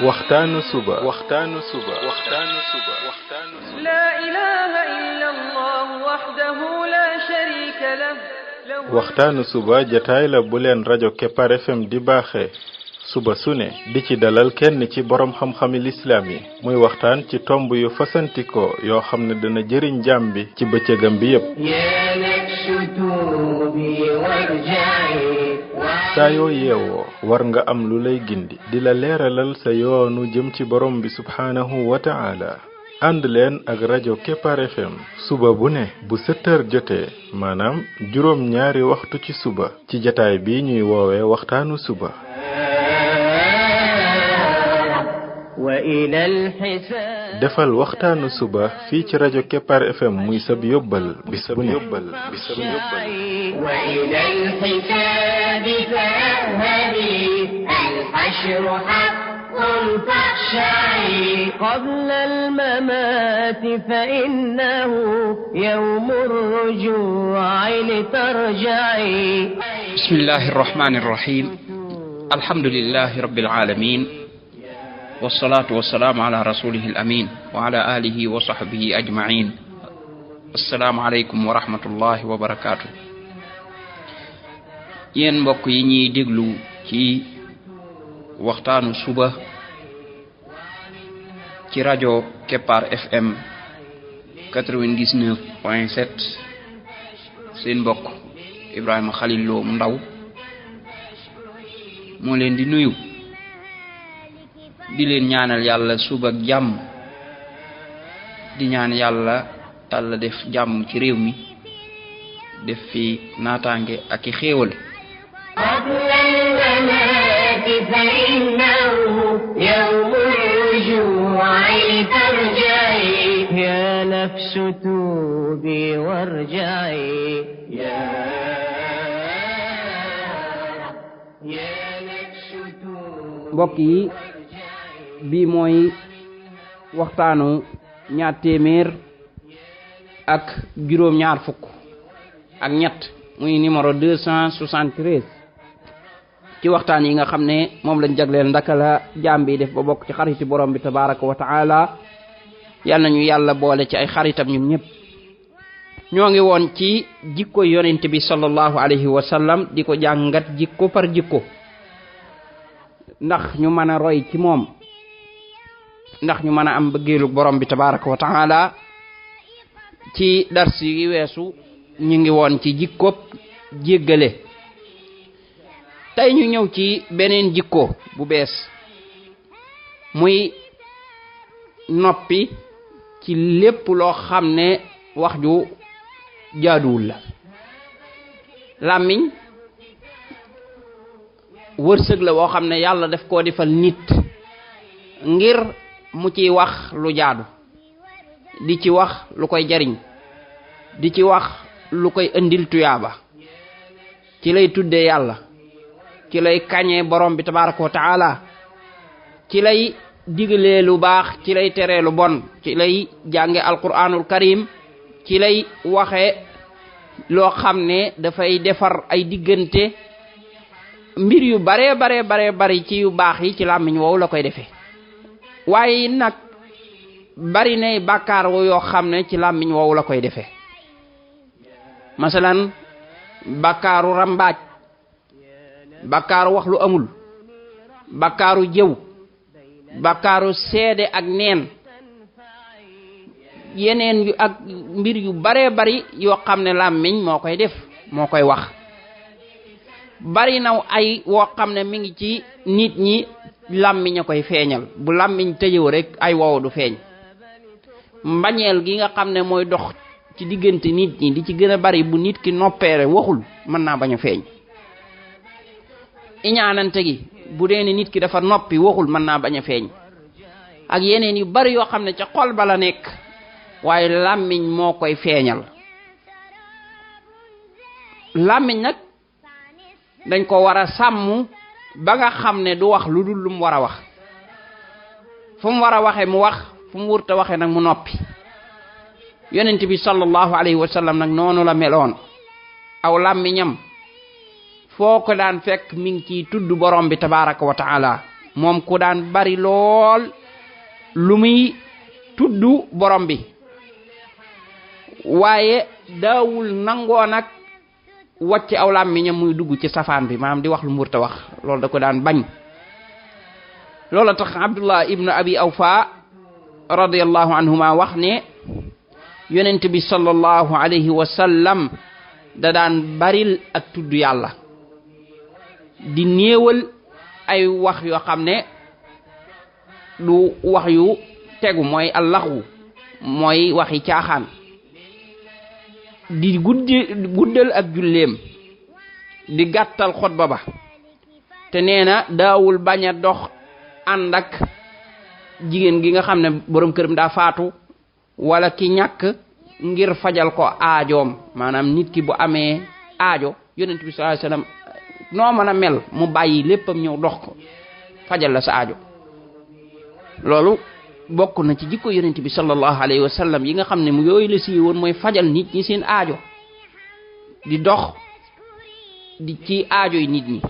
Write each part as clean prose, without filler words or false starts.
waxtaanu suba لا إله إلا الله وحده لا شريك له waxtaanu suba jataay la bu leen rajo Kepar FM di baaxee suba su ne di ci dalal kenn ci borom xam-xami lislaam yi muy waxtaan ci tomb yu fasantikoo yoo xam ne dana jëriñ jaam bi ci bëccëgam bi yépp saa yoo yeewoo war nga am lu lay gindi di la leeralal sa yoonu jëm ci borom bi subhaanahu wa ta'ala ànd leen ak rajo Kepar FM suba bu ne bu 7 heures jotee maanaam juróom ñaari waxtu ci suba ci jataay bi ñuy woowee waxtaanu suba defal waxtaanu suba fii ci rajo Kepar FM muy sab yóbbal bis bu ne قبل الممات فإنه يوم الرجوع لترجعي بسم الله الرحمن الرحيم الحمد لله رب العالمين والصلاة والسلام على رسوله الأمين وعلى آله وصحبه أجمعين السلام عليكم ورحمة الله وبركاته ين mbokk yi ñi déglu ci waxtaanu suba ci rajo Kepar FM 99.7 seen mbokk Ibrahima Khalil Lo mu ndaw moo leen di nuyu di leen ñaanal yàlla suba ak jàmm di ñaan yàlla Yàlla def jàmm ci réew mi def fi naataange ak i xéewal فإنه يوم الرجوع لترجعي يا نفس توبي وارجعي يا نفس توبي mbokk yi bii mooy waxtaanu ñaar téeméer ak juróom ñaar fukk ak ñett muy numéro 273 ci waxtaan yi nga xam ne moom lañ jagleel ndaka la jaam bi def ba bokk ci xariti borom bi tabaraka wa taala yal nañu yàlla boole ci ay xaritam ñun ñëpp ñoo ngi woon ci jikko yonent bi sallallahu alayhi wa sallam di ko jàngat jikko par jikko ndax ñu mën a roy ci moom ndax ñu mën a am bëggeelu borom bi tabaraka wa taala ci dars yi weesu ñu ngi woon ci jikko jéggale tey ñu ñëw ci beneen jikko bu bees muy noppi ci lépp loo xam ne wax ju jaaduwul la làmmiñ wërsëg la woo xam ne yàlla daf koo defal nit ngir mu ciy wax lu jaadu di ci wax lu koy jariñ di ci wax lu koy indil tuyaaba ci lay tuddee yàlla ci lay kañee borom bi tabaraka wa taala ci lay digalee lu baax ci lay teree lu bon ci lay jànge alquranul karim ci lay waxe loo xam ne dafay defar ay diggante mbir yu bare bari ci yu baax yi ci làmmiñ woowu la koy defee waaye nag bari nay bàkkaar yoo xam ne ci làmmiñ woowu la koy defee masalan bàkkaaru rambaaj bakkaaru wax lu amul bakkaaru jëw bakkaaru seede ak neen yeneen yu ak mbir yu bare bari yoo xam ne làmmiñ moo koy def moo koy wax bari naw ay woo xam ne mi ngi ci nit ñi làmmiñ a koy feeñal bu làmmiñ tëjëw rek ay woow du feeñ mbañeel gi nga xam ne mooy dox ci diggante nit ñi di ci gën a bari bu nit ki noppeere waxul mën naa bañ a feeñ iñaanante gi bu dee nit ki dafa noppi waxul mën naa bañ a feeñ ak yeneen yu bari yoo xam ne ca xol ba la nekk waaye làmmiñ moo koy feeñal làmmiñ nag dañ ko war a sàmm ba nga xam ne du wax lu dul lu mu war a wax fu mu war a waxe mu wax fu mu wurta waxe nag mu noppi yonent bi sallallahu alayhi wa sallam nag noonu la meloon aw làmmiñam foo ko daan fekk mi ngi ciy tudd borom bi tabaraka wa taala moom ku daan bari lool lu muy tudd borom bi waaye daawul nangoo nag wàcc aw làmmiñam muy dugg ci safaan bi maanaam di wax lu mu wërta wax loolu da ko daan bañ. loolu tax Abdullah ibnu Abi Awfa radiyallahu anhuma wax ne yonent bi sallallahu alayhi wa sallam da daan baril ak tudd yàlla di néewal ay wax yoo xam ne du wax yu tegu mooy allaxu mooy waxi caaxaan di guddal ak julleem di gàttal xutba ba te nee na daawul bañ a dox ànd ak jigéen gi nga xam ne borom këram daa faatu wala ki ñàkk ngir fajal ko aajoom maanaam nit ki bu amee aajo yonent bi sallallahu alayhi wasallam noo mën a mel mu bàyyi léppam ñëw dox ko fajal la sa aajo. loolu bokk na ci jikko yonent bi sallallahu alayhi wasallam yi nga xam ne mu yooyu la si woon mooy fajal nit ñi seen aajo di dox di ci aajo yi nit ñi.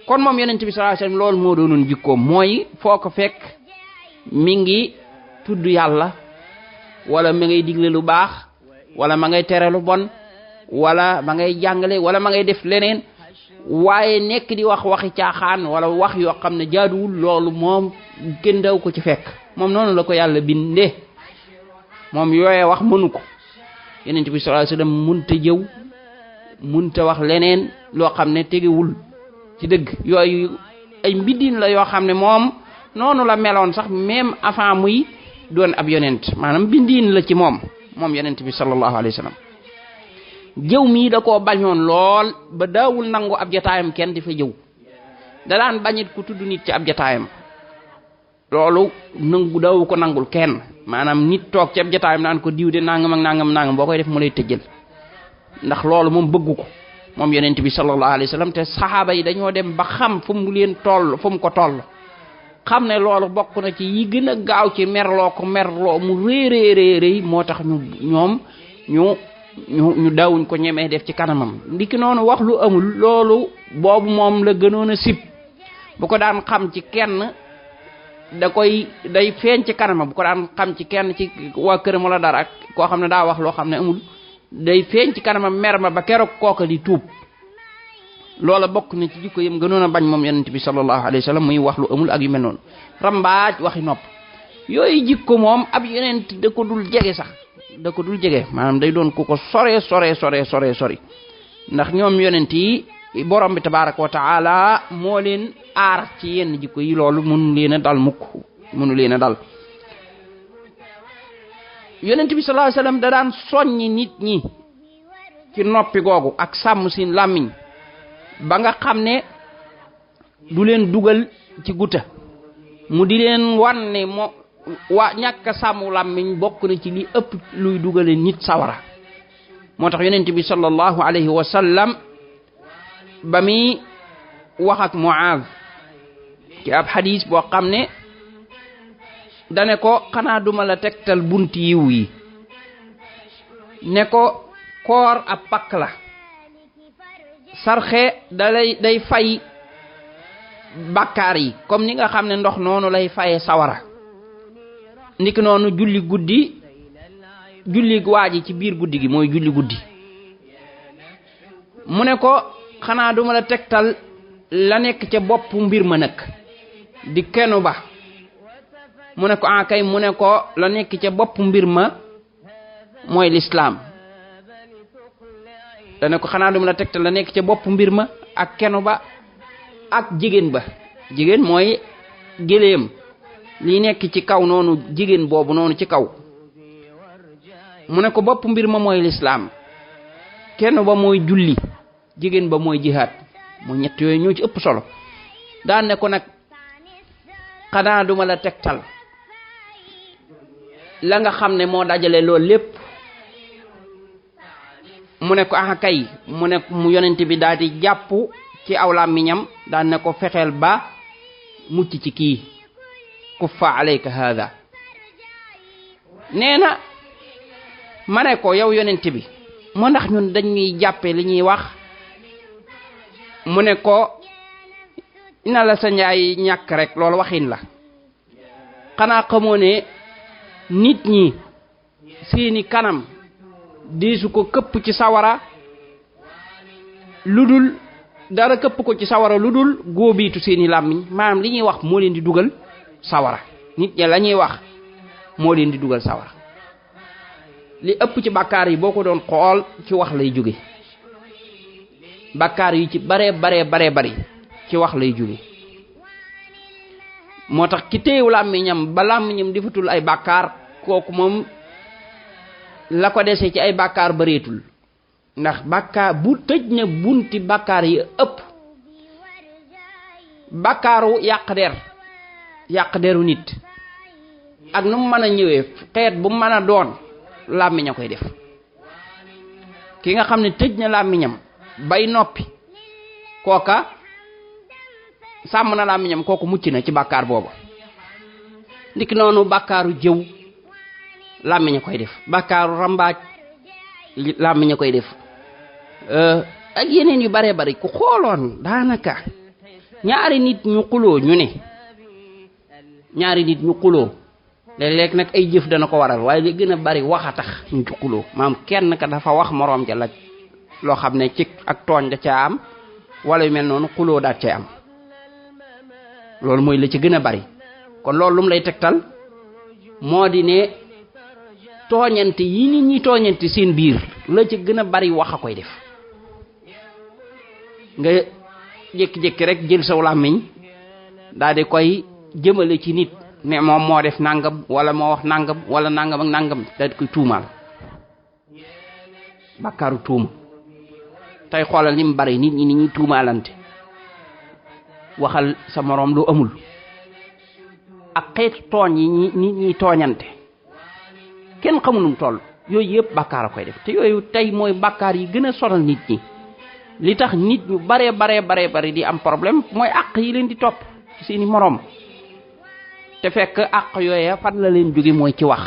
kon moom yonent bi sallallahu alayhi wasallam loolu moo doonoon jikkoom mooy foo ko fekk mi ngi tudd yàlla wala ma ngay digle lu baax wala ma ngay tere lu bon wala ma ngay jàngale wala ma ngay def leneen waaye nekk di wax waxi caaxaan wala wax yoo xam ne jaaduwul loolu moom kenn daw ko ci fekk moom noonu la ko yàlla bindee moom yooyee wax mënu ko. yonent bi sallallahu alayhi wasallam munta jëw munta wax leneen loo xam ne tegewul ci dëgg yooyu ay mbindin la yoo xam ne moom noonu la meloon sax même avant muy doon ab yonent maanaam mbindin la ci moom yonent bi sallallahu alayhi wasallam. jëw mii da koo bañoon lool ba daawul nangu ab jataayam kenn di fa jëw da daan bañit ku tudd nit ci ab jataayam loolu nangu daawu ko nangul kenn maanaam nit toog ci ab jataayam naan ko diw de nangam ak nangam boo koy def mu lay tëjjal ndax loolu moom bëggu ko moom yonent bi sallallahu alayhi wasallam te saxaaba yi dañoo dem ba xam fu mu leen toll fu mu ko toll xam ne loolu bokk na ci yi gën a gaaw ci merloo mu réeréeréeréy moo tax ñu daawuñ ko ñemee def ci kanamam. ndiki noonu wax lu amul loolu boobu moom la gënoon a sib bu ko daan xam ci kenn day feeñ ci kanamam bu ko daan xam ci kenn ci waa këram wala dara ak koo xam ne daa wax loo xam ne amul day feeñ ci kanamam mer ma ba keroog kooka di tuub. loola bokk na ci jikko yam gënoon a bañ moom yonent bi sallallahu alayhi wasallam muy wax lu amul ak yu mel noonu rambaaj waxi nopp yooyu jikko moom ab yonent da ko dul jege sax da ko dul jege maanaam day doon ku ko sore ndax ñoom yonent yi borom bi tabaaraka wa taala moo leen aar ci yenn jikko yi loolu mënu leen a dal yonent bi sallallahu alayhi wasallam da daan soññi nit ñi ci noppi googu ak sàmm seen làmmiñ ba nga xam ne du leen dugal ci guta mu di leen wan ne ñàkk sàmm làmmiñ bokk na ci li ëpp luy dugale nit sawara moo tax yonent bi sallallahu alayhi wa sallam ba muy wax ak Muaaz ci ab xadiis boo xam ne dane ko xanaa duma la tegtal bunti yiw yi ne ko koor ab pakk la sarxe day fay bàkkaar yi comme ni nga xam ne ndox noonu lay faye sawara niki noonu julli waaji ci biir guddi gi mooy julli guddi mu ne ko xanaa duma la tegtal la nekk ca bopp mbir ma nag di kenu ba mu ne ko kay mu ne ko la nekk ca bopp mbir ma mooy lislaam dane ko xanaa duma la tegtal la nekk ca bopp mbir ma ak kenu ba ak jigéen mooy géléem li nekk ci kaw noonu jigéen boobu noonu ci kaw mu ne ko bopp mbir ma mooy lislaam kenu ba mooy julli jigéen ba mooy jihaad mooy ñett yooyu ñoo ci ëpp solo daan ne ko nag xanaa duma la tegtal la nga xam ne moo dajale loolu lépp mu ne ko kay mu yonent bi daal di jàpp ci aw làmmiñam daan ne ko fexeel ba mucc ci kii kuffa alayka hada nee na ma ne ko yow yonent bi moo ndax ñun dañuy jàppe li ñuy wax mu ne ko ina la sa njaay ñàkk rek loolu waxin la xanaa xamoo ne nit ñi seeni kanam diisu ko këpp ci sawara ludul dara këpp ko ci sawara ludul góobiitu seeni làmmiñ maanaam li ñuy wax moo leen di dugal sawara nit ñi la ñuy wax moo leen di dugal sawara li ëpp ci bàkkaar yi boo ko doon xool ci wax lay jóge bàkkaar yi ci bare bari ci wax lay jóge moo tax ki téyew làmmiñam ba làmmiñam defatul ay bàkkaar kooku moom la ko dese ci ay bàkkaar bareetul ndax bàkkaar bu tëj na bunti bàkkaar yi ëpp bàkkaaru yàq deru nit ak nu mu mën a ñëwee xeet bu mën a doon làmmiñ a koy def ki nga xam ne tëj na làmmiñam bay noppi kooka sàmm na làmmiñam kooku mucc na ci bàkkaar boobu ndiki noonu bàkkaaru jëw làmmiñ a koy def bàkkaaru rambaaj làmmiñ a koy def ak yeneen yu bare bari ku xooloon daanaka ñaari nit ñu xuloo léeg-léeg nag ay jëf dana ko waral waaye li gën a bari wax a tax ñu ci xuloo maam kenn ka dafa wax moroom ja la loo xam ne ci ak tooñ da caa am wala yu mel noonu xuloo daat cay am loolu mooy la ci gën a bari kon loolu lu mu lay tegtal moo di ne tooñante yi nit ñi tooñante seen biir la ci gën a bari wax a koy def nga jékki-jékki rek jël saw làmmiñ daal di koy jëmale ci nit ne moom moo def nangam wala moo wax nangam wala nangam ak nangam daal di koy tuumaal bàkkaaru tuuma tey xoolal ni mu bari nit ñi ni ñuy tuumaalante waxal sa moroom lu amul ak xeetu tooñ yi nit ñi tooñante kenn xamunum toll yooyu yëpp bàkkaar a koy def te yooyu tey mooy bàkkaar yi gën a sonal nit ñi li tax nit ñu bare bari di am problème mooy àq yi leen di topp ci seeni moroom te fekk àq yooya fan la leen jóge mooy ci wax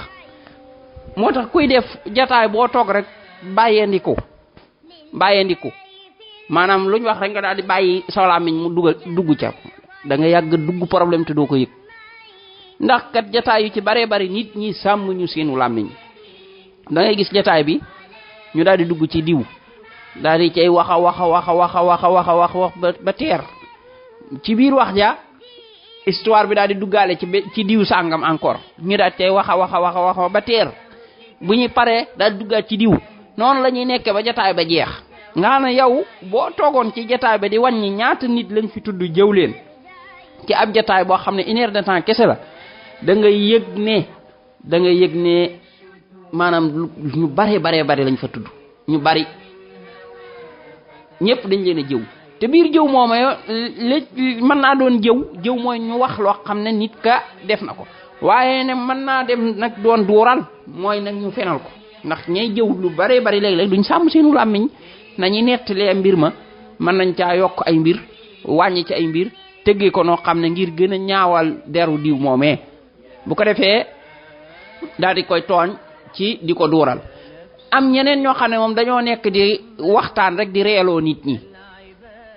moo tax kuy def jataay boo toog rek bàyyeendiku maanaam lu ñu wax rek nga daal di bàyyi sa làmmiñ mu dugg ca da nga yàgg dugg problème te doo ko yëg ndax kat jataay yu ci bare bari nit ñi sàmm ñu seenu làmmiñ da ngay gis jataay bi ñu daal di dugg ci diw daal di cay wax ba teer ci biir wax ja histoire bi daal di duggaale ci diw sàngam encore ñu daal cay wax ba teer bu ñuy paree daal di duggaat ci diw noonu la ñuy nekkee ba jataay ba jeex nga xam ne yow boo toogoon ci jataay ba di wàññi ñaata nit lañ fi tudd jëw leen ci ab jataay boo xam ne 1 heure de temps kese la da ngay yëg ne maanaam ñu bare lañ fa tudd ñu bari ñëpp dañ leen a jëw te biir jëw moom mën naa doon jëw mooy ñu wax loo xam ne nit ka def na ko waaye ne mën naa dem nag doon duural mooy nag ñu fenal ko ndax ñay jëw lu bare bari léeg-léeg duñ sàmm seenu làmmiñ nañu nettalee mbir ma mën nañ caa yokk ay mbir wàññi ci ay mbir tëggee ko noo xam ne ngir gën a ñaawal deru diw moomee bu ko defee daal di koy tooñ ci di ko duural am ñeneen ñoo xam ne moom dañoo nekk di waxtaan rek di reeloo nit ñi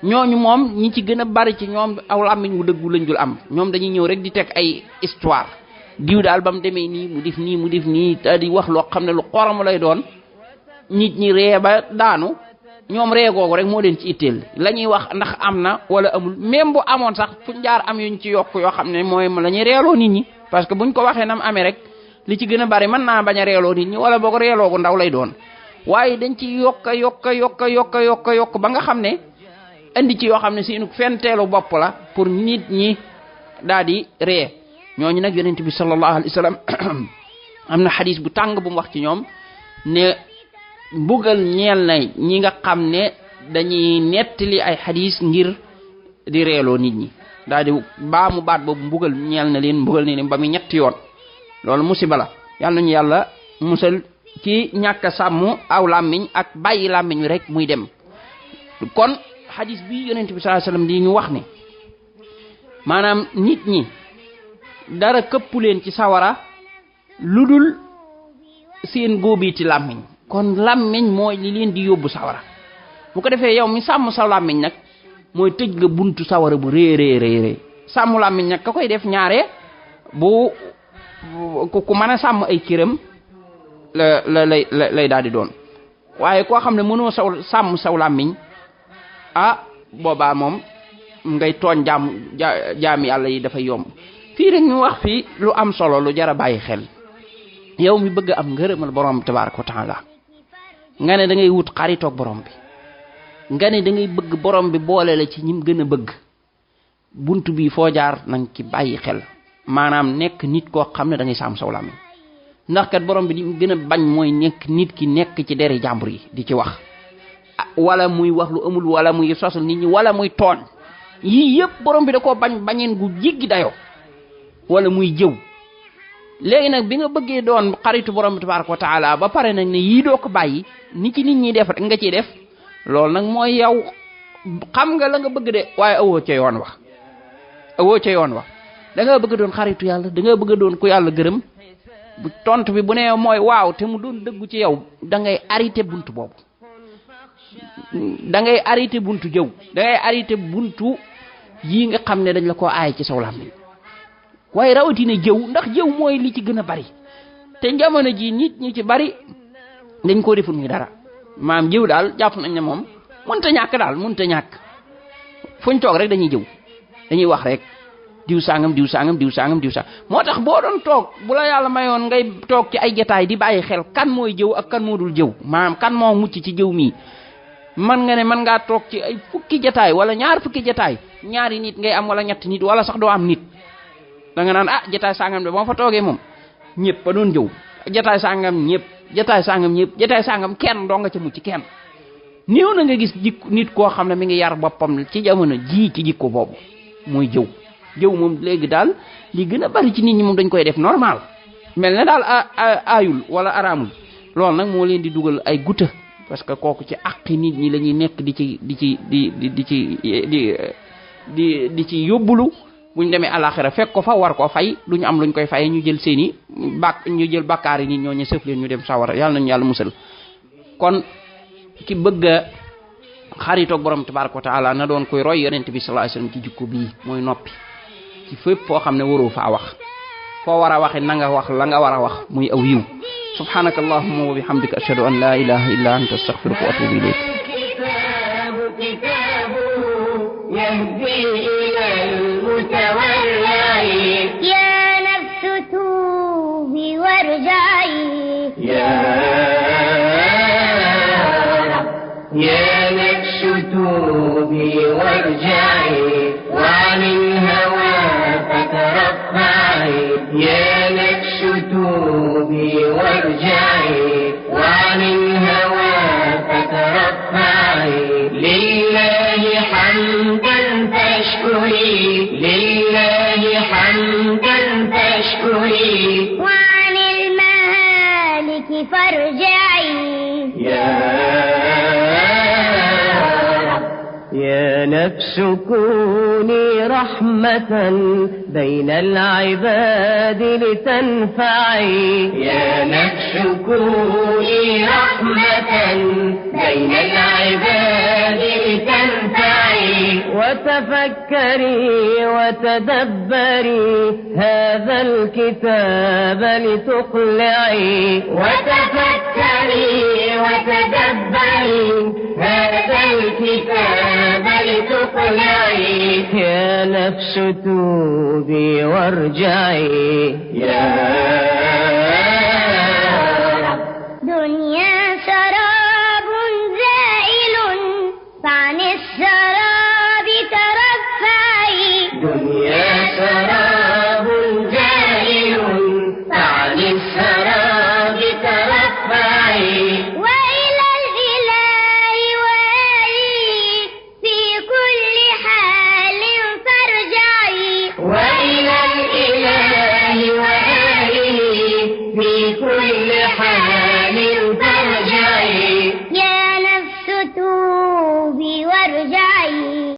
ñooñu moom ñi ci gën a bari ci ñoom aw làmmiñ wu dëggu lañ dul am ñoom dañuy ñëw rek di teg ay histoire diw daal ba mu demee nii mu def nii daal di wax loo xam ne lu xorom lay doon nit ñi ree ba daanu ñoom ree googu rek moo leen ci itteel la ñuy wax ndax am na wala amul même bu amoon sax fuñ jaar am yuñ ci yokk yoo xam ne mooy la ñuy reeloo nit ñi parce que buñ ko waxee nam amee rek li ci gën a bari mën naa bañ a reeloo nit ñi wala boog reeloo gu ndaw lay doon waaye dañ ci yokk ba nga xam ne indi ci yoo xam ne seenu fenteelu bopp la pour nit ñi daal di ree ñooñu nag yonent bi sallallahu alayhi wa sallam am na xadis bu tàng bu mu wax ci ñoom ne mbugal ñeel na ñi nga xam ne dañuy nettali ay xadis ngir di reeloo nit ñi daal di baamu baat boobu mbugal ñeel na leen ba muy ñetti yoon loolu musiba la yàlla nañu yàlla musal ci ñàkk a sàmm aw làmmiñ ak bàyyi làmmiñ wi rek muy dem kon xadis bi yonent bi sallallahu alayhi wasallam di ñu wax ne maanaam nit ñi dara këpp leen ci sawara lu dul seen góobiiti làmmiñ kon làmmiñ mooy li leen di yóbbu sawara bu ko defee yow mi sàmm sa làmmiñ nag mooy tëj nga buntu sawara bu rée sàmm làmmiñ nag ka koy def ñaare bu ku mën a sàmm ay cëram lay daal di doon waaye koo xam ne mënoo sàmm saw làmmiñ boobaa moom ngay tooñ jaam yàlla yi dafay yomb fii rek ñu wax fii lu am solo lu jar a bàyyi xel yow mi bëgg am ngërëmal borom tabaaraka wa taala nga ne da ngay wut xaritoog borom bi nga ne da ngay bëgg borom bi boole la ci ñim gën a bëgg buntu bi foo jaar nang ci bàyyi xel maanaam nekk nit koo xam ne da ngay sàmm saw làmmiñ ndax kat borom bi li mu gën a bañ mooy nekk nit ki nekk ci deri jàmbur yi di ci wax wala muy wax lu amul wala muy sosal nit ñi wala muy tooñ yii yëpp borom bi da koo bañeen gu jéggi dayoo wala muy jëw léegi nag bi nga bëggee doon xaritu borom bi tabaaraka wa taala ba pare nag ne yii doo ko bàyyi ni ci nit ñi def rek nga ciy def loolu nag mooy yow xam nga la nga bëgg de waaye awoo ca yoon wax da nga bëgg doon xaritu yàlla da nga bëgg doon ku yàlla gërëm bu tontu bi bu ne mooy waaw te mu doon dëggu ci yow da ngay arrêté buntu boobu da ngay arrêté buntu jëw da ngay arrêté buntu yii nga xam ne dañ la ko aay ci saw làmmiñ waaye rawatina jëw ndax jëw mooy li ci gën a bari te jamono ji nit ñi ci bari dañ koo deful muy dara maam jëw daal jàpp nañ ne moom mënta ñàkk fuñ toog rek dañuy jëw dañuy wax rek diw sangam moo tax boo doon toog bu la yàlla mayoon ngay toog ci ay jataay di bàyyi xel kan mooy jëw ak kan moo dul jëw maanaam kan moo mucc ci jëw mii man nga ne man ngaa toog ci ay fukki jataay wala ñaar fukki jataay ñaari nit ngay am wala ñetti nit wala sax doo am nit da nga naan jataay sangam de boo fa toogee moom ñëpp a doon jëw jataay sangam kenn doo nga ca mucc kenn néew na nga gis nit koo xam ne mi ngi yar boppam ci jamono ji ci jikko boobu mooy jëw moom léegi daal li gën a bari ci nit ñi moom dañ koy def normal mel na daal aayul wala araamul loolu nag moo leen di dugal ay guta parce que kooku ci àqi nit ñi la ñuy nekk di ci yóbbulu buñ demee alaxira fekk ko fa war koo fay duñu am luñ koy faye ñu jël bakkaar yi nit ñoo ñu sëf leen ñu dem sawara yàlla nañu yàlla musal kon ki bëgg a xaritoog borom tabaraka wa taala na doon koy roy yonent bi sallallahu alayhi wasallam ci jikko bii mooy noppi ci fépp foo xam ne waroo faa wax foo war a waxe na nga wax la nga war a wax muy aw yiw subhanaka allahumma wa bihamdika ashhadu an la ilaha illa anta astaghfiruka wa atubu ilayk يا نفس توبي وارجعي يا نفس توبي وارجعي وعن الهوى فترفعي يا نفس توبي وارجعي وعن الهوى فترفعي لله حمدا فاشكري لله حمدا فاشكري وعن المهالك فارجعي يا نفس كوني رحمة بين العباد لتنفعي يا نفس كوني رحمة بين العباد لتنفعي وتفكري وتدبري هذا الكتاب لتقلعي وتفكري وتدبري هذا الكتاب لتقلعي يا نفس توبي وارجعي